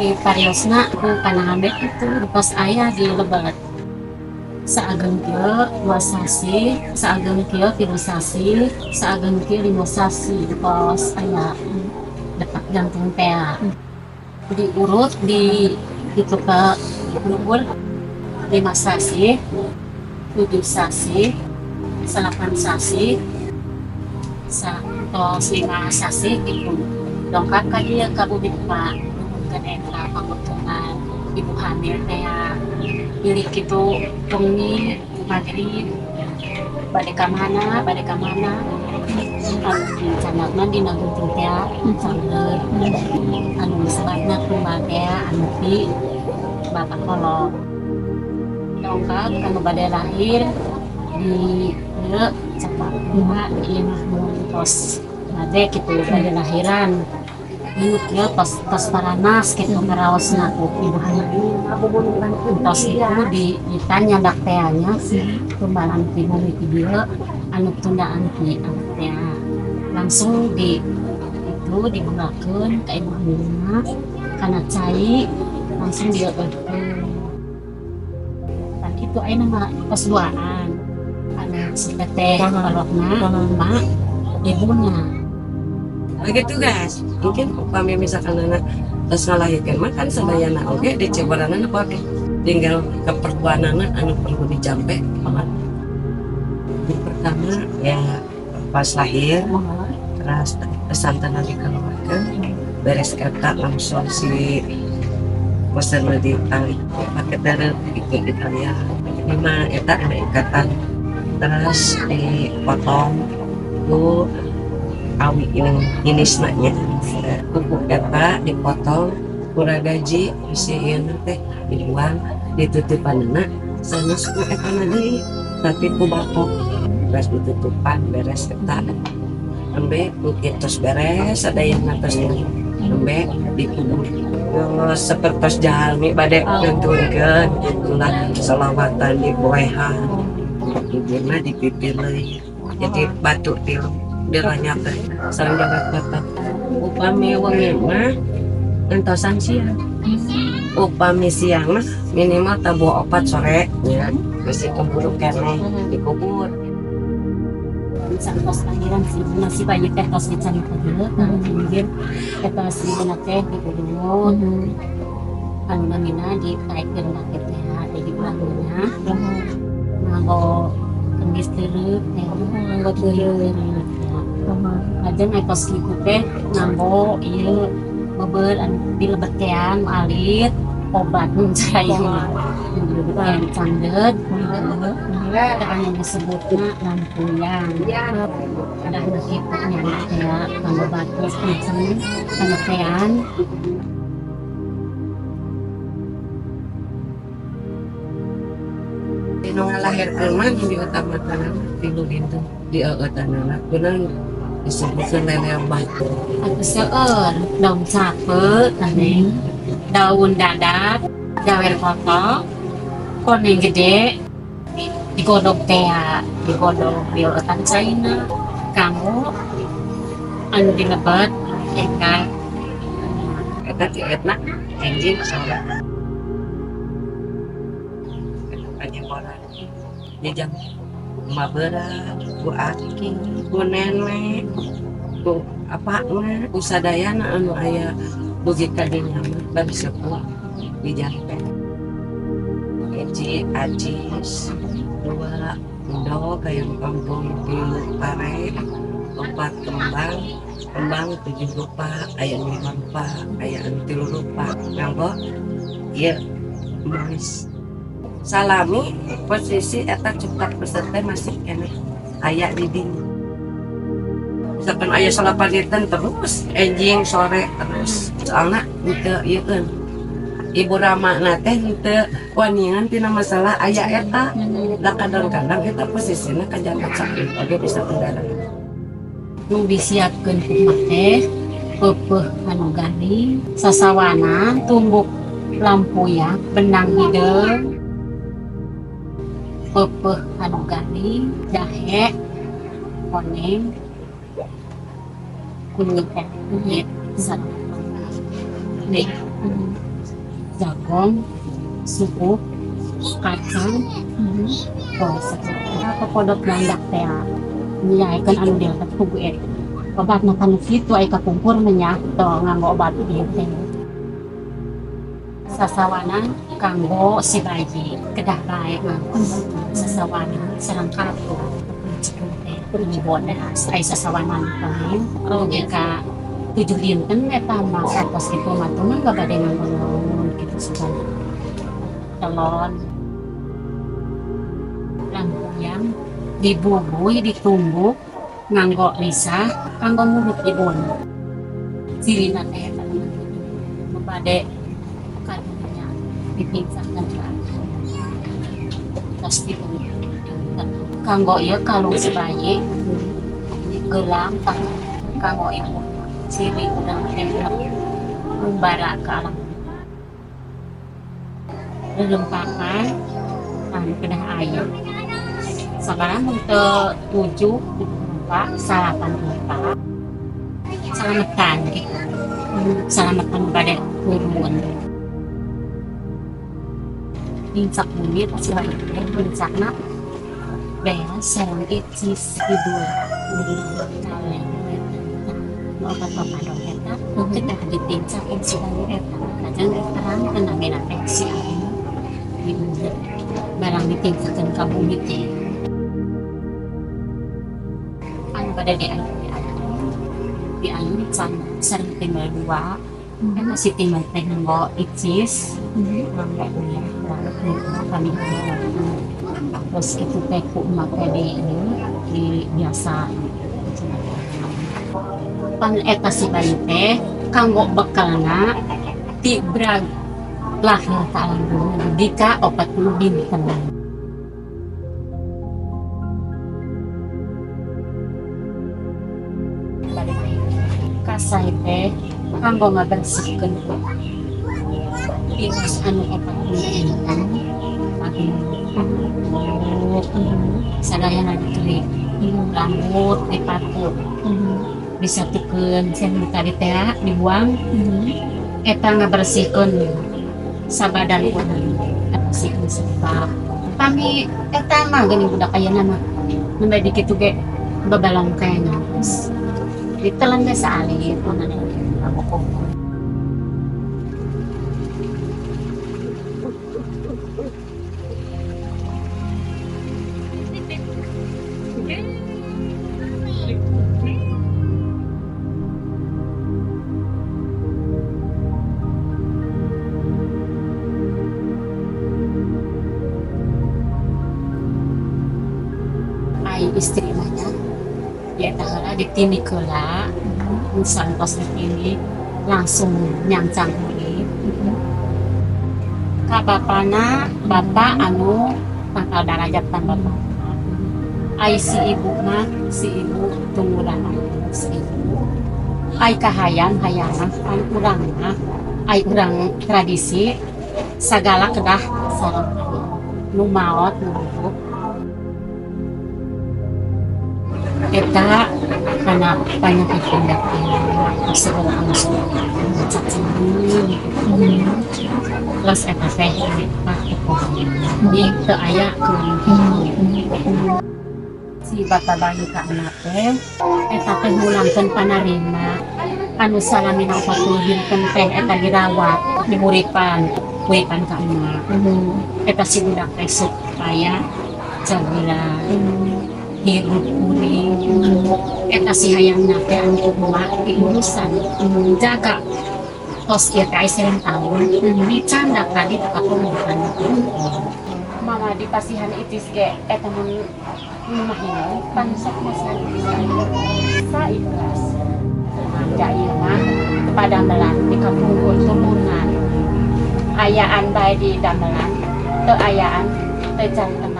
Di pariosna ku panahabet itu pas aya di lebet saageng kieu 2 sasih, saageng kieu 3 sasih, saageng kieu 5 sasih, tos aya detak jantung teh diurut di itu ke luhur 5 sasih, 7 sasih, 8 sasih, tos 5 sasih gitu dongkap ka dieu ka bumi. Pak, nuhunkeun eta pangutungan ibu hamil teh pilih kitu wengi maghrib bade ka mana, bade ka mana. Anu dicanakna dina gunting teh cangeur anu disebatna tumbal teh anu ti bapak kolot dongkap anu bade lahir di ieu capak kumaha ieu mah mun tos bade kitu bade lahiran ieu kieu tos tos paranas kitu ngaraosna ku ibu hamil. Tos itu di ditanya dak teh nya tumbalan ti bumi ti dieu anu tundaan ti anak teh langsung di itu dibukakeun ka ibu hamilna kana cai langsung dieueutkeun. Pan kitu ayeuna mah tos duaan anu si teteh kolotna emak ibuna. Begitu guys, mungkin upami misalkan anak terus ngalahirkan mah kan sadayana oge di cibaranana pake tinggal keperluanana anu perlu dijampe. Yang pertama ya pas lahir, terus pesantren dikeluarkan beres eta langsung si pesan ditali pakai darah itu Italia lima eta ada ikatan, terus dipotong ku awi yang jenis nya kuku eta dipotong kurang gaji si ieu teh dibuang ditutupanna sanes ku eta deui tapi ku batok. Beres ditutupan beres eta embe mungkin terus beres ada yang atas embe dikubur seperti jalmi bade ngantunkeun gitulah, selawatan di boehan kuburna dipipilih jadi batu tilu diranyapkeun sareng jagat bapak. Upami wengi mah entosan siang, upami siang mah minimal tabuh 4 sore ya masih keburu keneh dikubur. Tos lahiran si masih bayi teh tos dicarita dieu tah pinggir eta si ibuna teh diurut anu namina ditaekkeun ka teh di belahna nganggo kendis teureut teh. Nganggo teureut. Lajeng tos kitu teh nganggo ieu beber anu dilebetean alit obat mun cai dilebetean cangdeut anu disebutna lampuyang ada kitu nya teh kanggo batu kenceng pengetean. Nu ngalahirkeun mah nu diutamakeun tilu dinten dieueutanana kunaon disebutkeun lele batu. Anu seueur daun sape tadi, daun dadar, jawer kotok, koneng gede digodog teh, digodog dieueutan caina kanggo anu dilebet eta. Eta dietna enjing sore eta panyeboran di jam emak berat ku aki ku nenek ku apa mah ku sadayana anu aya dugi ka dinya mah bari sepuh dijampe hiji ajis, dua endog hayam kampung, tilu pare, opat kembang kembang tujuh rupa, aya lima rupa, aya anu tilu rupa nganggo ieu emas. Salami posisi eta coklat peserta masih keneh aya di dinya misalkan aya salapan dinten terus enjing sore terus soalna henteu ieu kan ibu rama teh henteu wanian tina masalah aya eta da kadang-kadang eta posisina kajangan sakit oge bisa kendaraan. Nu disiapkeun ku emak teh peupeuh anu garing, sasawanan, tumbuk lampuyang, benang hideung, peupeuh anu garing, jahe, koneng, kunyit teh, kunyit sareng nih. Jagong, suku, kacang, tos papodot landak teh nyaekeun anu delta pugu eta. Obatna kan kitu, ai kapungkur mah nya teu nganggo obat ieu teh. Sasawanan kanggo si bayi kedah bae nganggo sasawanan sareng kartu teh ai sasawanan teh oge ka 7 dinten eta mah. Tos kitu mah tuh mah bade nganggo naon kitu, sugan telon lempuyang dibubui, ditumbuk nganggo lisah kanggo ngurut ibun. Cirina teh eta bade kadunya dipingsakeun tos ditumbuk kanggo ieu kalung si bayi, gelang tangan kanggo ibu, ciri urang teh ngumbara ke alam. Lelempakan anu kedah aya sabaraha mun teu 7 rupa, 9 rupa, salametan gitu, salametan bade turun. Nincak bumi si bayi teh, nincakna beas sareng icis kidul kaleng. Opat papadon eta kedah ditincakeun si bayi eta, lajeng diterangkeun namina teh si anu barang ditincakeun ka bumi teh anu bade diayun can sareng timbel dua. Eta si timbel teh nganggo icis, nganggo uyah kami. Terus itu teh ku emak teh di biasa pan eta si bayi teh kanggo bekalna ti brag lahir ka alam dunya dugi ka 40 dinten. Kasai teh kanggo ngabersihkeun tiwas anu 40 dinten pagi sadayana dikerik, rambut dipaku, disatukeun cenah tadi teh dibuang. Eta ngabersihkeun sabadan urang, bersihkeun sepah pami eta mah geuning budak ayeuna mah nembe dikitu ge babalong kayaknya ditelan ge saalit mana pokok. Ai istri mah nya ya eta heula ditindik heula, tos ditindik langsung nyancang kulit ka bapana, bapak anu tangkal darajat pan bapak. Ai si ibu mah, si ibu tunggulan si ibu. Ai kahayang hayang pan urang mah, ai urang tradisi sagala kedah sareng aya nu maot nu hirup. Eta kana panyakit pundak segala anu cacing plus eta teh di teu aya si bapak bayi ka anak teh eta teh ngulangkeun panarima anu salamina 40 dinten teh eta dirawat, dihuripan huripan ka emak eta si budak teh supaya cagila hirup kuring. Eta si hayangna teh anu ku emak diurusan jaga tos ieu teh aya tahun dicandak tadi ka pembukaan. Mama dipasihan itis ge eta mun nu mahinung pan sok masihan itis saikhlas. Ja ieu mah padamelan di kapungkur turunan ayaan bae di damelan, teu ayaan teu janten.